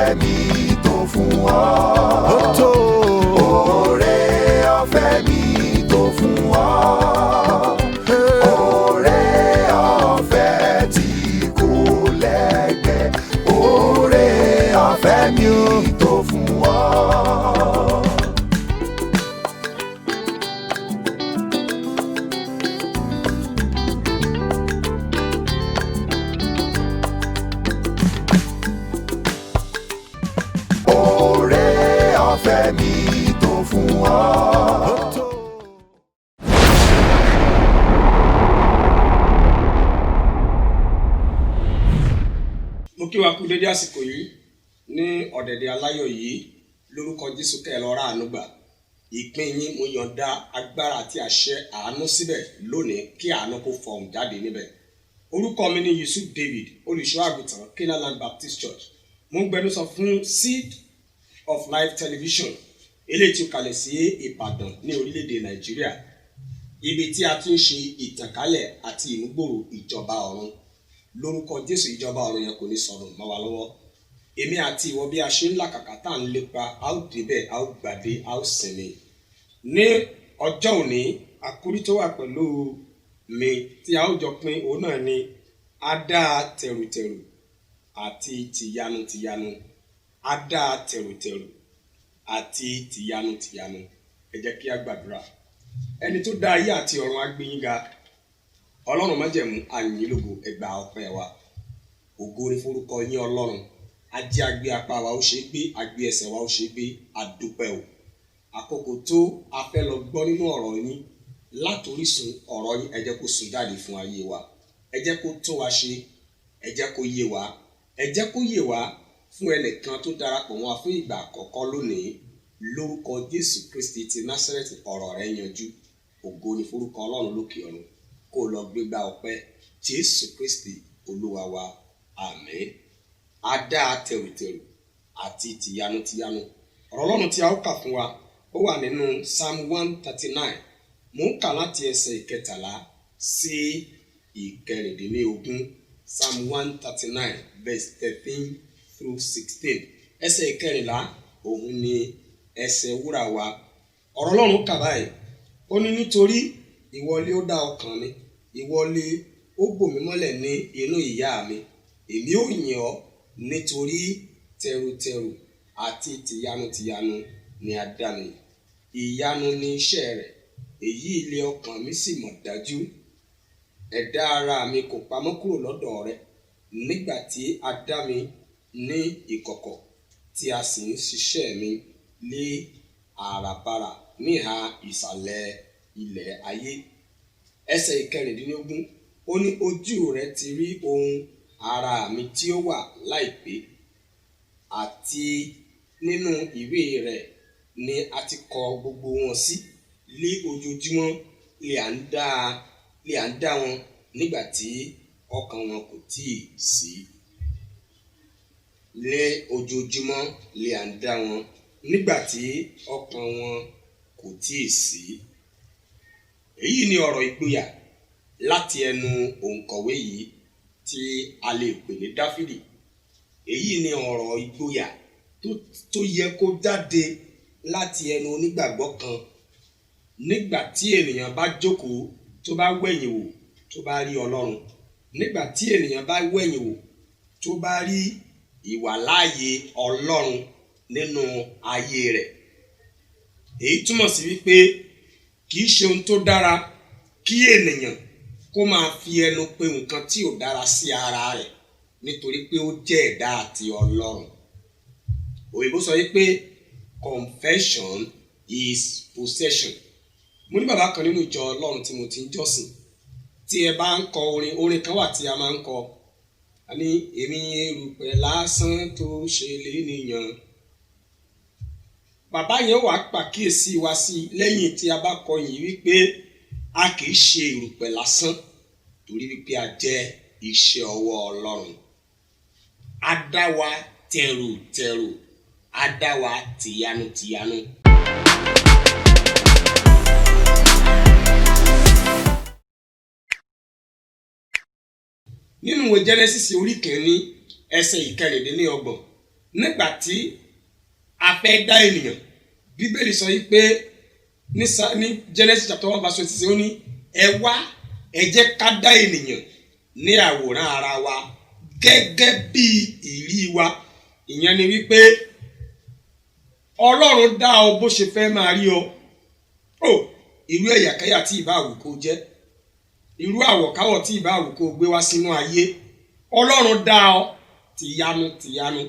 Ọ̀fẹ́ mi tó fún ọ. Ó tó. Oore ọ̀fẹ́ mi tó fún ọ. Oore ọ̀fẹ́ tí kò lẹ́gbẹ́. Oore ọ̀fẹ́ mi tó fún ọ. Oore ọ̀fẹ́ mi tó fún ọ. Ó tó. Mo kí wa kú dédé àsìkò yìí ní ọ̀dẹ̀dẹ̀ aláyọ̀ yìí. Lórúkọ Jésù, kẹ́ ẹ lọ ra àánú gbà. Ìpín yín, mo yọ̀ǹda agbára àti àṣẹ àánú síbẹ̀ lónìí, kí àánú kó fọhùn jáde níbẹ̀. Orúkọ mi ni Yusuf David, olùṣọ́ àgùntàn Canaanland Baptist Church. Mo ń gbẹnusọ fún Seed of Life Television, eléyìí tí ó kalẹ̀ sí Ìbàdàn ní orílẹ̀-èdè Nàìjíríà, ibi tí a ti ń ṣe ìtànkálẹ̀ àti ìmúgbòrò ìjọba ọ̀run. Lórúkọ Jésù, ìjọba ọ̀run yẹn kò ní sọnù mọ́ wa lọ́wọ́. Èmi àti ìwọ, bí a ṣe ń làkàkà tá à ń lépa, a ó débẹ̀, a ó gbàdé, a ó sinmi. Ní ọjọ́ òní, àkórí tó wà pẹ̀lú mi tí a ó jọ pín, òun náà ni a dá tẹ̀rùtẹ̀rù àti tìyanu tìyanu. A dá tẹ̀rùtẹ̀rù àti tìyanu tìyanu. Ẹ jẹ́ kí a gbàdúrà. Ẹni tó dá ayé àti ọ̀run, á gbé yín ga. Ọlọ́run májẹ̀mú, àyìn lógo, ẹ gba ọpẹ́ wa. Ògo ni forúkọ yín, Ọlọ́run. Ajé agbé apá wa ó ṣe é gbé, agbé ẹsẹ̀ wa ó ṣe é gbé. Adúpẹ́ o. Àkókò tó a fẹ́ lọ gbọ́ nínú ọ̀rọ̀ yín látorísun ọ̀rọ̀ yín, ẹ jẹ́ kó sun jáde fún ayé wa. Ẹ jẹ́ kó tún wa ṣe, ẹ jẹ́ kó yé wa, ẹ jẹ́ kó yé wa. Fún ẹnìkan tó darapọ̀ mọ́ wa fún ìgbà àkọ́kọ́ lónìí, lórúkọ Jésù Kristi ti Násárẹ́tì, ọ̀rọ̀ rẹ̀ yanjú. Ògo ni forúkọ Ọlọ́run lókè ọ̀run. Kó o lọ gbégbá ọpẹ́. Jésù Kristi Olúwa wa, àmín. A dá tẹrùtẹrù àti tìyanu tìyanu. Ọ̀rọ̀ Ọlọ́run tí a ó kà fún wa, ó wà nínú Psalm 139. Mò ń kà láti ẹsẹ̀ 13 sí 16. Psalm 139 verse 13 through 16. Ẹsẹ̀ 14, òun ni ẹsẹ̀ wúrà wa. Ọ̀rọ̀ Ọlọ́run kà báyìí. Ó ní, "Nítorí ìwọ lé ó dá ọkàn mi, ìwọ lé ó bò mí mọ́lẹ̀ ní inú ìyá mi. Èmi ó yìn ọ́, nítorí tẹrùtẹrù àti tìyanu tìyanu ni a dá mi. Ìyanu ni iṣẹ́ rẹ̀, èyí ilé ọkàn mi sì mọ̀ dájú. Ẹ̀dá ara mi kò pamọ́ kúrò lọ́dọ̀ rẹ nígbà tí a dá mi ní ìkọ̀kọ̀, tí a sì ń ṣiṣẹ́ mi lé àràbarà níhà ìsàlẹ̀ ilẹ̀ ayé." Ẹsẹ̀ 16, ó ní, "Ojú rẹ ti rí ohun ara mi tí ó wà láìpé, àti nínú ìwé rẹ̀ ni a ti kọ gbogbo wọn sí lé ojoojúmọ́ lè à ń dá wọn, nígbà tí ọkàn wọn kò tíì sí." Lé ojoojúmọ́ lè à ń dá wọn, nígbà tí ọkàn wọn kò tíì sí. Èyí ni ọ̀rọ̀ ìgboyà láti ẹnu òǹkọ̀wé yìí tí a lè pè ní Dáfídì. Èyí ni ọ̀rọ̀ ìgboyà tó yẹ kó jáde láti ẹnu onígbàgbọ́ kan nígbà tí ènìyàn bá jókòó, tó bá wẹ̀yìn wò, tó bá rí Ọlọ́run, nígbà tí ènìyàn bá wẹ̀yìn wò, tó bá rí ìwàláàyè Ọlọ́run nínú ayé rẹ̀. Èyí túmọ̀ sí wípé kì í ṣe ohun tó dára kí ènìyàn kó máa fi ẹnu pe nǹkan tí ò dára sí ara rẹ̀, nítorí pé ó jẹ́ ẹ̀dá àti Ọlọ́run. Òyìnbó sọ wípé confession is possession. Mo ní bàbá kan nínú ìjọ Ọlọ́run tí mo ti ń jọ́sìn. Tí ẹ bá ń kọ orin, orin kan wà tí a máa ń kọ, a ní, "Èmi erùpẹ̀ lásán tó ṣe lénìyàn." Bàbá yẹn wàá pàkíyèsí wa sí lẹ́yìn tí a bá kọ yìí wípé a kì í ṣe erùpẹ̀ lásán, torí wípé a jẹ́ iṣẹ́ ọwọ́ Ọlọ́run. A dá wa tẹrùtẹrù, a dá wa tìyanu tìyanu. Nínú ìwé Genesis orí 1, ẹsẹ̀ 26, Nígbà tí a fẹ́ dá ènìyàn, Bíbélì sọ yìí pé ní Genesis chapter 1 verse 26, ó ní, "Ẹ wá, ẹ jẹ́ ká dá ènìyàn ní àwòrán ara wa gẹ́gẹ́ bí ìrí wa." Ìyẹn ni wípé Ọlọ́run dá ọ bó ṣe fẹ́ máa rí ọ. Ó irú ẹ̀yàkẹ́yà tí ìbá wù kó jẹ́, irú àwọ̀káwọ̀ tí ìbá wù kó gbé wá sínú ayé, Ọlọ́run dá ọ tìyanu tìyanu.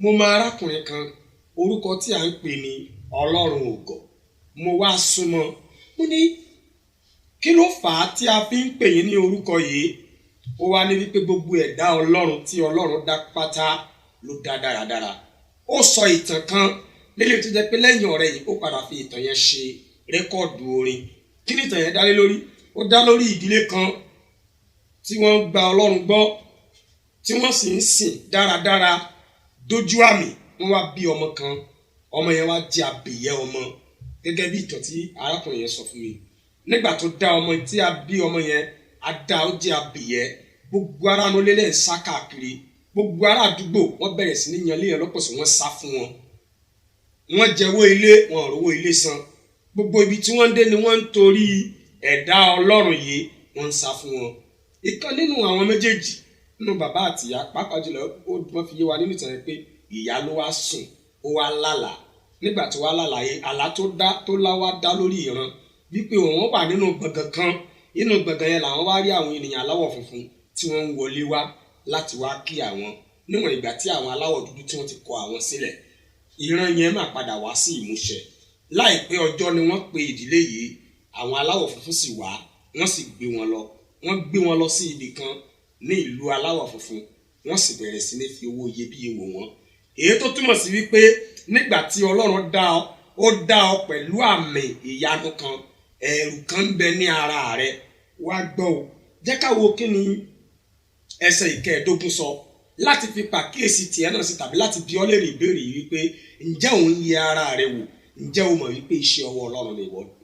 Mo mọ arákùnrin kan, orúkọ tí à ń pè ní Ọlọ́run Ògọ̀. Mo wá súnmọ́, mo ní, "Kí ló fà á tí a fi ń pè yín ní orúkọ yìí?" Ó wá ní wípé gbogbo ẹ̀dá Ọlọ́run tí Ọlọ́run dá pátá ló dá dáradára. Ó sọ ìtàn kan lélẹ̀ tó jẹ́ pé lẹ́yìn ọ̀rẹ́ yìí, ó padà fi ìtàn yẹn ṣe record orin. Kí ni ìtàn yẹn dá lé lórí? Ó dá lórí ìdílé kan tí wọ́n gba Ọlọ́run gbọ́, tí wọ́n sì ń sìn dáradára dójú àmì. Wọ́n wá bí ọmọ kan. Ọmọ yẹn wá jẹ́ abìyẹ́ ọmọ, gẹ́gẹ́ bí ìtàn tí arákùnrin yẹn sọ fún mi. Nígbà tó dá ọmọ tí a bí ọmọ yẹn, a dá ó jẹ́ abìyẹ́. Gbogbo ará inú ilé ń sá káàkiri. Gbogbo ará àdúgbò, wọ́n bẹ̀rẹ̀ sí ní yan ilé yẹn lọ́pọ̀ sí. Wọ́n sá fún wọn, wọ́n jẹ́wọ́ ilé wọn, ò rówó ilé san. Gbogbo ibi tí wọ́n ń dé ni wọ́n ń torí ẹ̀dá Ọlọ́run yìí, wọ́n ń sá fún wọn. Ìkan nínú àwọn méjèèjì, nínú bàbá àtìyá, pàápàá jùlọ, ó wọ́n fi yé wa nínú ìtàn yẹn pé ìyá ló wá sùn, ó wá lálàá. Nígbà tó wá lálàá yìí, àlá tó dá tó lá wá dá lórí ìran wípé òun wà nínú gbọ̀ngàn kan. Nínú gbọ̀ngàn yẹn làwọn wá rí àwọn ènìyàn aláwọ̀ funfun tí wọ́n ń wọlé wá láti wá kí àwọn, níwọ̀n ìgbà tí àwọn aláwọ̀ dúdú tí wọ́n ti kọ àwọn sílẹ̀. Ìran yẹn máa padà wá sí ìmúṣẹ. Láìpẹ́ ọjọ́ ni wọ́n pe ìdílé yìí. Àwọn aláwọ̀ funfun sì wá, wọ́n sì gbé wọn lọ. Wọ́n gbé wọn lọ sí ibì kan ní ìlú aláwọ̀ funfun, wọ́n sì bẹ̀rẹ̀ sí ní fi owó iyebíye wò wọ́n. Èyí tó túmọ̀ sí wípé nígbà tí Ọlọ́run dá ọ, ó dá ọ pẹ̀lú àmì ìyanu kan, ẹ̀rù kan ń bẹ ní ara rẹ. Wá gbọ́ o, jẹ́ ká wo kí ni ẹsẹ̀ 15 sọ láti fi pàkíyèsí tiẹ̀ náà sí, tàbí láti bi ọ́ léèrè ìbéèrè yìí wípé, ǹjẹ́ òun yẹ ara rẹ wò? Ǹjẹ́ o mọ̀ wípé iṣẹ́ ọwọ́ Ọlọ́run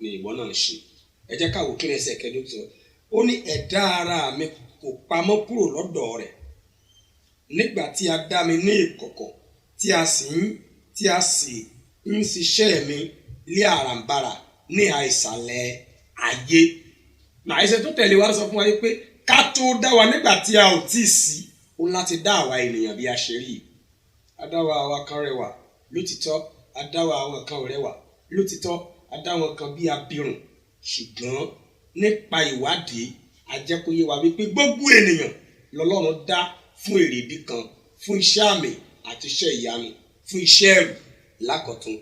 ni ìwọ náà ń ṣe? Ẹ jẹ́ ká wo kí ni ẹsẹ̀ 15 sọ. Ó ní, "Ẹ̀dá ara mi kò pamọ́ kúrò lọ́dọ̀ rẹ̀ nígbà tí a dá mi ní ìkọ̀kọ̀, tí a sì ń ṣiṣẹ́ mi lé àràǹbarà ní àìsàlẹ̀ ayé." Àìsàn tó tẹ̀lé wa sọ fún wa pé ká tó dá wa, nígbà tí a ò tíì sí, ó láti dá àwa ènìyàn bí a ṣe rí. A dá wa, àwa kan rẹwà lótìtọ́, a dá wa, àwọn kan ò rẹwà lótìtọ́, a dá wọn kan bí abirùn. Ṣùgbọ́n nípa ìwádìí, a jẹ́ kó yé wa wípé gbogbo ènìyàn lọ́lọ́run dá fún èrèdí kan, fún iṣẹ́ àmì àti iṣẹ́ ìyanu, fún iṣẹ́ ẹ̀rù lákọ̀tun.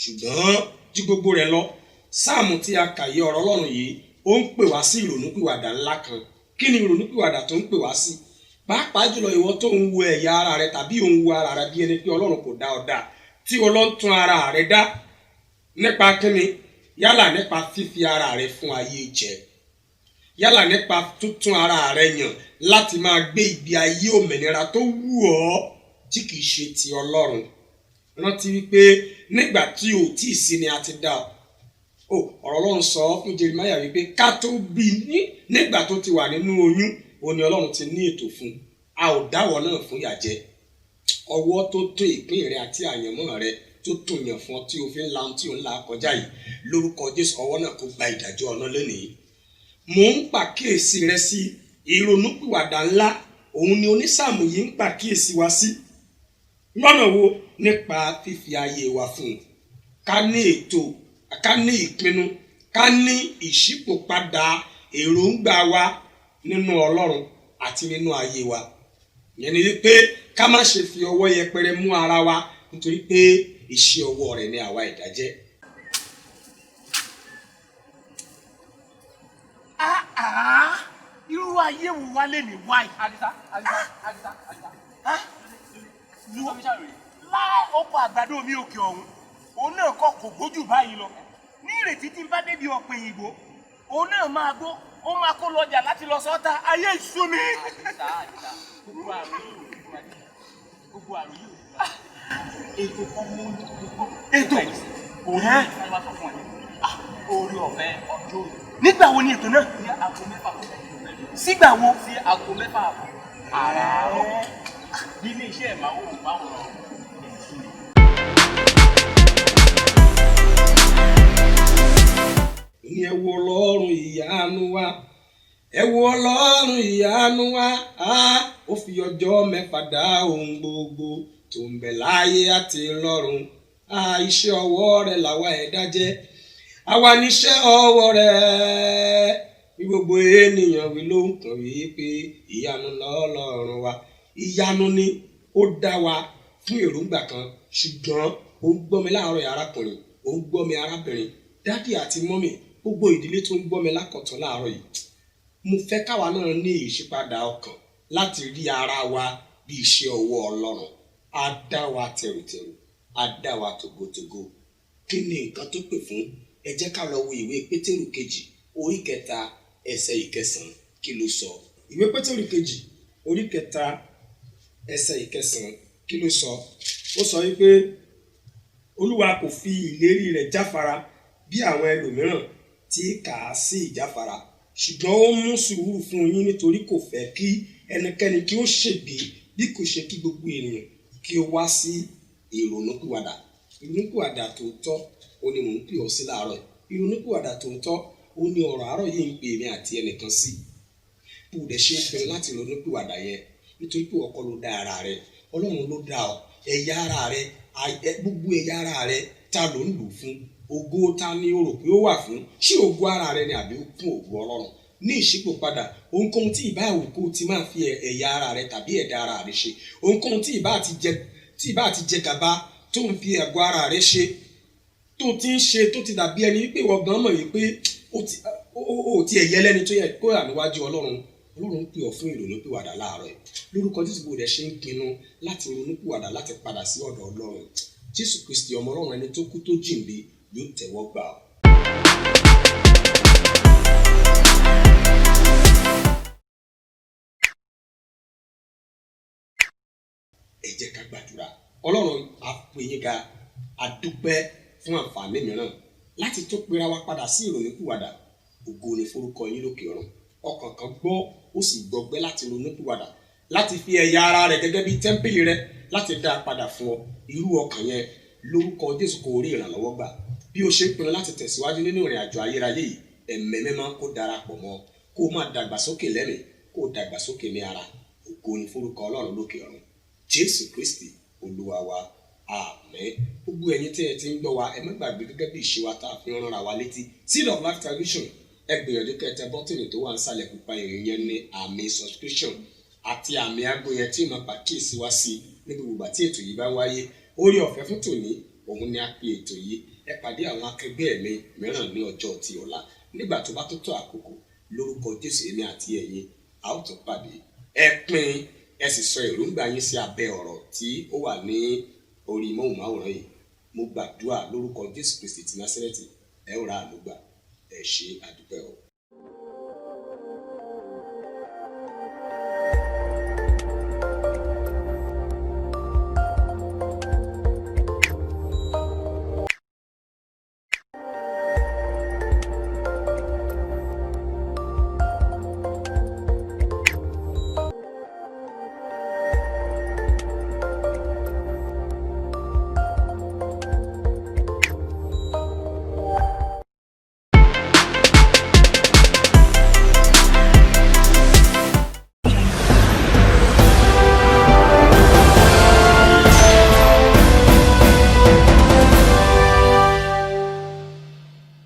Ṣùgbọ́n ju gbogbo rẹ̀ lọ, sáàmù tí a kà yí, ọ̀rọ̀ Ọlọ́run yìí, ó ń pè wá sí ìrònúpìwàdà ńlá kan. Kí ni ìrònúpìwàdà tó ń pè wá sí? Pàápàá jùlọ ìwọ tó ń wo ẹ̀yà ara rẹ, tàbí ò ń wo ara rẹ bí ẹni pé Ọlọ́run kò dá ọ dá, tí o lọ ń tún ara rẹ dá nípa kíni? Yálà nípa fífi ara rẹ fún ayé jẹ, yálà nípa túntún ara rẹ yàn láti máa gbé ìgbé ayé òmìnira tó wù ọ́ tí kìí ṣe ti Ọlọ́run. Rántí wípé nígbà tí o tí ì sí ni a ti dá ọ. O ọ̀rọ̀ Ọlọ́run sọ fún Jeremiah wípé ká tó bí ní, nígbà tó ti wà nínú oyún, òun ni Ọlọ́run ti ní ètò fún. A ò dáwọ́ náà fún yàjẹ́. Ọwọ́ tó tó ìpín rẹ àti àyànmọ́ rẹ, tó tó yàn fún ọ, tí o fi ń la ohun tí o ń la kọjá yìí, lórúkọ Jésù, ọwọ́ náà kó gba ìdájọ́ ọ̀nà lónìí. Mò ń pàkíyèsí rẹ sí ìrònúpìwàdà ńlá. Òun ni onísàmù yìí ń pàkíyèsí wa sí. Lọ́nà wo? Nípa fífi ayé wa fún un, ká ní ètò, ká ní ìpinnu, ká ní ìṣípòpadà èròǹgbà wa nínú Ọlọ́run àti nínú ayé wa. Ìyẹn ni wípé ká má ṣe fi ọwọ́ yẹpẹrẹ mú ara wa, nítorí pé iṣẹ́ ọwọ́ rẹ̀ ni àwa ẹ̀dá jẹ́. Ah, irú ayé wo wá lè ní wáyé? Àdìsá, Àdìsá, Àdìsá, Àdìsá. Wo láì ọkọ̀ àgbàdo mi òkè ọ̀hún, òun náà kọ́ kò gbójú báyìí lọ. Ní ìrètí tí n bá débi ọ̀pẹ̀ òyìnbó, òun náà máa gbó, ó máa kó lọ́jà láti lọ sọ́ta. Ayé ìṣú mi. Àdìsá, Àdìsá, gbogbo àrùn yìí ò ní fún wa jẹ. Gbogbo àrùn yìí ò ní fún wa jẹ. Ètò kan mú gbogbo. Ètò? Òun ní wọ́n wá sọ fún ẹ. Orí ọ̀fẹ́ ọjọ́ òní. Nígbà wo ni ètò náà? Ní aago 6 kọjá ìṣẹ́jú mẹ́rin. Sígbà wo? Sí aago 6:30 àràárọ̀. Ní ilé iṣẹ́ ìmáwòrán. Ní ẹ wo Ọlọ́run ìyanu wa, ẹ wo Ọlọ́run ìyanu wa, á ó fi ọjọ́ mẹ́fà dá ohun gbogbo tó ń bẹ láyé àti lọ́run. Á iṣẹ́ ọwọ́ rẹ̀ làwa ẹ̀dá jẹ́, àwa níṣẹ́ ọwọ́ rẹ̀. Bí gbogbo ènìyàn wí ló ń kàn wí pé ìyanu lọ́lọ́run wa. Ìyanu ni ó dá wa fún èròǹgbà kan, ṣùgbọ́n ó ń gbọ́ mi láàárọ̀ yìí arákùnrin, ó ń gbọ́ mi arábìnrin, dádì àti mọ́mì, gbogbo ìdílé tó ń gbọ́ mi lákọ̀tún láàárọ̀ yìí. Mo fẹ́ káwa náà ní ìṣípadà ọkàn láti rí ara wa bí iṣẹ́ ọwọ́ Ọlọ́run. Á dá wa tẹ̀rùtẹ̀rù, á dá wa tògótògó. Kí ni nǹkan tó pè fún? Ẹ jẹ́ ká lọ wo ìwé Pétérù kejì orí kẹta ẹsẹ̀ ìkẹsàn-án, kí ló sọ? Ìwé Pétérù kejì orí kẹta ẹsẹ̀ ìkẹsàn-án, kí ló sọ? Ó sọ wípé Olúwa kò fi ìlérí rẹ̀ jáfara bí àwọn ẹlòmíràn tí kà á sí ìjáfara, ṣùgbọ́n ó mú sùúrù fún yín nítorí kò fẹ́ kí ẹnikẹ́ni kí ó ṣègbé bí kò ṣe kí gbogbo ènìyàn kí ó wá sí ìrònúpìwàdà. Ìrònúpìwàdà tòótọ́ ó ní mò ń pè ọ́ sí láàárọ̀ yìí. Ìrònúpìwàdà tòótọ́ ó ní ọ̀rọ̀ àárọ̀ yìí ń pè mí àti ẹnìkan sí. Bó o dẹ̀ ṣe ń pinnu láti ronúpìwàdà yẹn, nítorí pé ọkọ ló dá ara rẹ, Ọlọ́run ló dá ọ, ẹ̀yà ara rẹ, gbogbo ẹ̀yà ara rẹ ta ló ń lò fún? Ògo ta ni o rò pé ó wà fún? Ṣé ògo ara rẹ ni àbí fún ògo Ọlọ́run? Ní ìṣípòpadà, ohunkóhun tí ìbá wù kó ti máa fi ẹ̀yà ara rẹ tàbí ẹ̀dá ara rẹ ṣe, ohunkóhun tí ìbá ti jẹ gàba tó ń fi àgọ́ ara rẹ ṣe, tó ti ń ṣe tó ti dàbí ẹni wípé ìwọ gan mọ̀ wípé ó ti ẹ̀yẹ lẹ́ni tó yẹ kó yà níwájú Ọlọ́run. Ọlọ́run ń pè ọ́ fún ìrònúpìwàdà láàárọ̀ yìí. Lórúkọ Jésù, bó rẹ̀ ṣe ń pinnu láti ronúpìwàdà láti padà sí ọ̀dọ̀ Ọlọ́run, Jésù Kristi ọmọ Ọlọ́run ẹni tó kú tó jíǹde yóò tẹ́wọ́ gbà ọ́. Ẹ jẹ́ ká gbàdúrà. Ọlọ́run, a pè yín ga, a dúpẹ́ fún àǹfààní mìíràn láti tó pera wa padà sí ìrònúpìwàdà. Ògo ni forúkọ yín lókè ọ̀run. Ọkàn kan gbọ́ ó sì gbọgbẹ́ láti ronúpìwàdà, láti fi ẹ̀yà ara rẹ̀ gẹ́gẹ́ bí tẹ́ḿpìlì rẹ̀ láti dá a padà fún ọ. Irú ọkàn yẹn lórúkọ Jésù kó rí ìrànlọ́wọ́ gbà. Bí o ṣe ń pinnu láti tẹ̀síwájú nínú ìrìn àjò ayérayé yìí, ẹ̀mí mímọ́ kó darapọ̀ mọ́, kó máa dàgbàsókè lẹ́mìí, kó dàgbàsókè ní ara. Ògo ni forúkọ Ọlọ́run lókè ọ̀run. Jésù Kristi Olúwa wa, àmín. Gbogbo ẹ̀yin tí ẹ ti ń gbọ́ wa, ẹ má gbàgbé gẹ́gẹ́ bí ìṣe wa tá a fi ń ránra wa létí. Seed of Life Television, ẹ gbìyànjú kẹ́ tẹ bọ́tìnì tó wà nísàlẹ̀ pupa yẹn, yẹn ní àmì subscription àti àmì aago yẹn tí mo pàkíyèsí wá sí ní gbogbo ìgbà tí ètò yìí bá ń wáyé. Orí ọ̀fẹ́ fún tòní òun ni a pe ètò yìí. Ẹ pàdé àwọn akẹgbẹ́ mi mìíràn ní ọjọ́ ti ọ̀la nígbà tó bá tó tó àkókò. Lórúkọ Jésù, èmi àti ẹ̀yin a ó tún pàdé. Ẹ pín, ẹ sì sọ èròǹgbà yín sí abẹ́ ọ̀rọ̀ tí ó wà ní orí móhùnmáwòrán yìí. Mo gbàdúrà lórúkọ Jésù Kristi ti Násárẹ́tì, ẹ ó ra àánú gbà. Ẹ ṣé, àdúpẹ́ o.